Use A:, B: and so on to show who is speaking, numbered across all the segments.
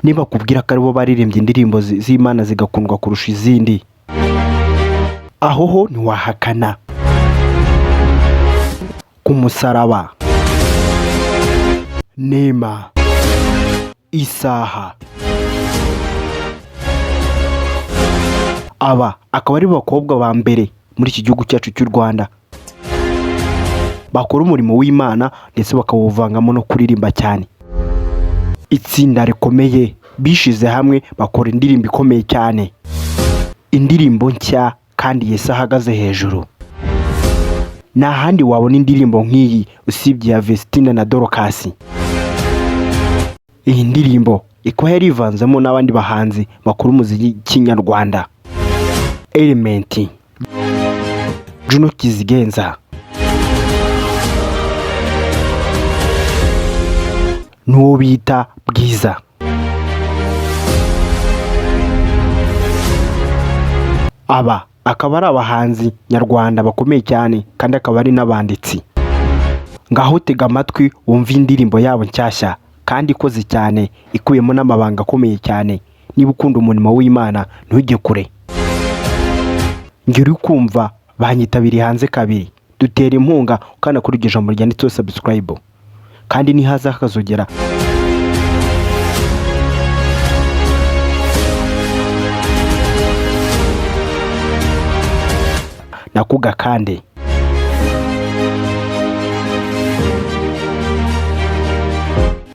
A: Nibakubwira ko aribo baririmbye indirimbo z'Imana zigakundwa kurusha izindi, aho ho ntiwahakana. Ku musaraba, Nema, Isaha, aba akaba ari bo bakobwa ba mbere muri iki gihugu cyacu cy'u Rwanda bakora umurimo w'Imana ndetse bakawuvangamo no kuririmba cyane. Itsinda rikomeye bishize hamwe bakora indirimbo ikomeye cyane, indirimbo nshya kandi Yesu ahagaze hejuru. Nta handi wabona indirimbo nk'iyi usibye iya Vestine na Dorcas. Iyi ndirimbo ikaba yarivanzemo n'abandi bahanzi bakora umuziki nyarwanda, Element, Juno Kizigenza n'uwo bita Bwiza. Aba akaba ari abahanzi nyarwanda bakomeye cyane kandi akaba ari n'abanditsi. Ngaho tega amatwi wumve indirimbo yabo nshyashya kandi ikoze cyane, ikubiyemo n'amabanga akomeye cyane. Niba ukunda umurimo w'Imana ntujye kure. Njye uri kumva banyitabiriye hanze kabiri, dutera inkunga ukanda kuri iryo jambo ryanditseho subscribe, kandi nihaza hakazogera nako ugakande.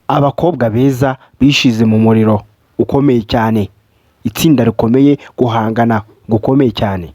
A: Abakobwa beza bishize mu muriro ukomeye cyane, itsinda rikomeye, guhangana gukomeye cyane.